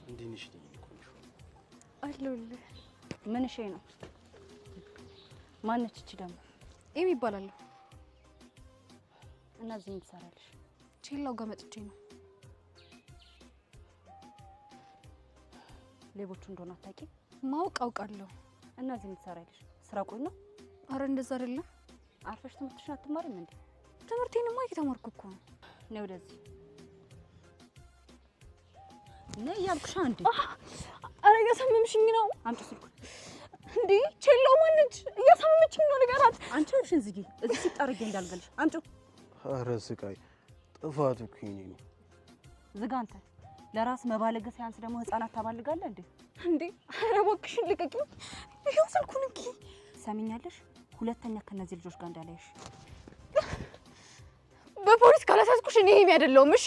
እንዴት ነሽ ልኝ ቆንጆ? አለሁልህ። ምን እሺ ነው? ማነች እቺ ደግሞ? ኤሚ ይባላለሁ። እና እዚህ ምን ትሰራለሽ? ቼላው ጋር መጥቼ ነው። ሌቦቹ እንደሆነ አታውቂም? ማወቅ አውቃለሁ። እና እዚህ ምን ትሰራለሽ? ስራ ቆይ ነው? አረ እንደዛ አይደለም። አርፈሽ ትምህርትሽን አትማሪም እንዴ? ትምህርቴንማ እየተማርኩ እኮ ነው። ነይ ወደዚህ ነይ እያልኩሽ አንዴ። አረ እያሳመምሽኝ ነው። አምጪ ስልኩን። እንዴ ቼላው ማነች? እያሳመመችኝ ነው፣ ንገራት። አንቺ አፍሽን ዝጊ። እዚህ ሲጠርጌ እንዳልገልሽ። አምጪው። ኧረ ስቃይ፣ ጥፋቱ እኮ የእኔ ነው። ዝጋ አንተ። ለራስ መባለግ ሳያንስ ደግሞ ህፃናት ታባልጋለህ እንዴ? እንዴ ኧረ እባክሽን ልቀቂኝ። ይኸው ስልኩን እንኪ። ሰሚኛለሽ? ሁለተኛ ከነዚህ ልጆች ጋር እንዳላይሽ። በፖሊስ ካላሳዝኩሽ እኔ ሄሚ አይደለሁም። እሺ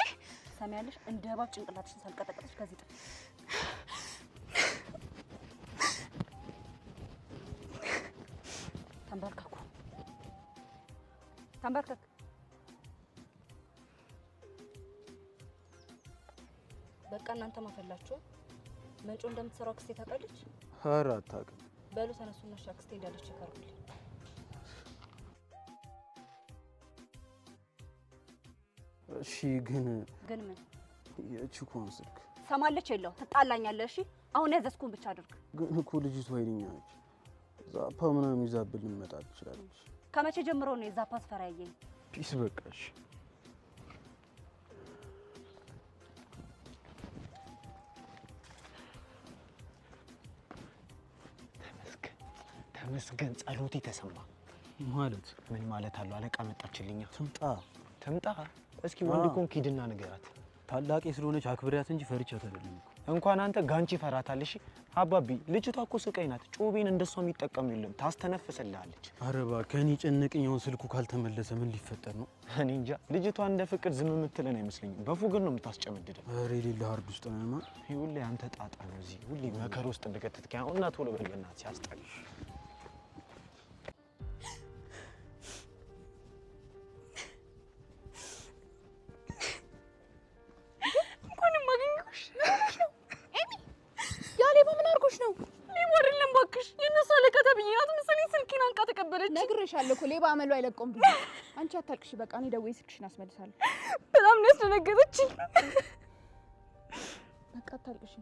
ሰሚያለሽ? እንደ እባብ ጭንቅላትሽን ሳልቀጠቅጥሽ ከዚህ ጥፊ። ተንበርከኩ፣ ተንበርከክ። በቃ እናንተ ማፈላችሁ። መንጮ እንደምትሰራው አክስቴ ታውቃለች? ኧረ አታውቅም። በሉ ተነሱና እሺ፣ አክስቴ እንዳለች ይቀርቡልኝ። እሺ ግን ግን ምን የቺኮን ስልክ ሰማለች? የለው ትጣላኛለህ። እሺ አሁን ያዘዝኩህን ብቻ አድርግ። ግን እኮ ልጅቷ ኃይለኛ ነች። ዛፓ ምናምን ይዛብን ልመጣ ትችላለች። ከመቼ ጀምሮ ነው የዛፓ ስፈራ ያየኝ? Peace በቃ እሺ። ተመስገን ተመስገን፣ ጸሎቴ ተሰማ። ማለት ምን ማለት አለው? አለቃ መጣችልኛ። ትምጣ ትምጣ እስኪ። ወንድ ኮንክ ሂድና ንገራት። ታላቄ ስለሆነች አክብሪያት እንጂ ፈርቻት አይደለም እኮ። እንኳን አንተ ጋንቺ ፈራታል። እሺ አባቢ፣ ልጅቷ እኮ ስቃይ ናት። ጩቤን እንደሷ የሚጠቀሙ የለም። ታስተነፍስልሃለች። ኧረ እባክህ እኔ ጨነቀኝ። አሁን ስልኩ ካልተመለሰ ምን ሊፈጠር ነው? እኔ እንጃ። ልጅቷ እንደ ፍቅር ዝም የምትለን አይመስለኝም። በፉግር ነው የምታስጨመድደን። ኧረ የሌለ hard ውስጥ ነን። ማ ሁሌ አንተ ጣጣ ነው እዚህ ሁሌ መከር ውስጥ እንደከተትከኝ። አሁን እና ቶሎ በል በእናትህ፣ ሲያስጠላ። እንኳንም አገኘሁሽ። ኤሚ ያ ሌባ ምን አድርጎሽ ነው? ሌባ አይደለም እባክሽ፣ የእነሱ አለቃ ተብዬ ናት መሰለኝ። ስልኬን አንቃ ተቀበለች። ነግሬሻለሁ እኮ ሌባ አመሉ አይለቀውም ብዬ። አንቺ አታልቅሽ፣ በቃ እኔ ደውዬ ስልክሽን አስመልሳለሁ። በጣም ነው ያስደነገጠችኝ። በቃ አታልቅሽ።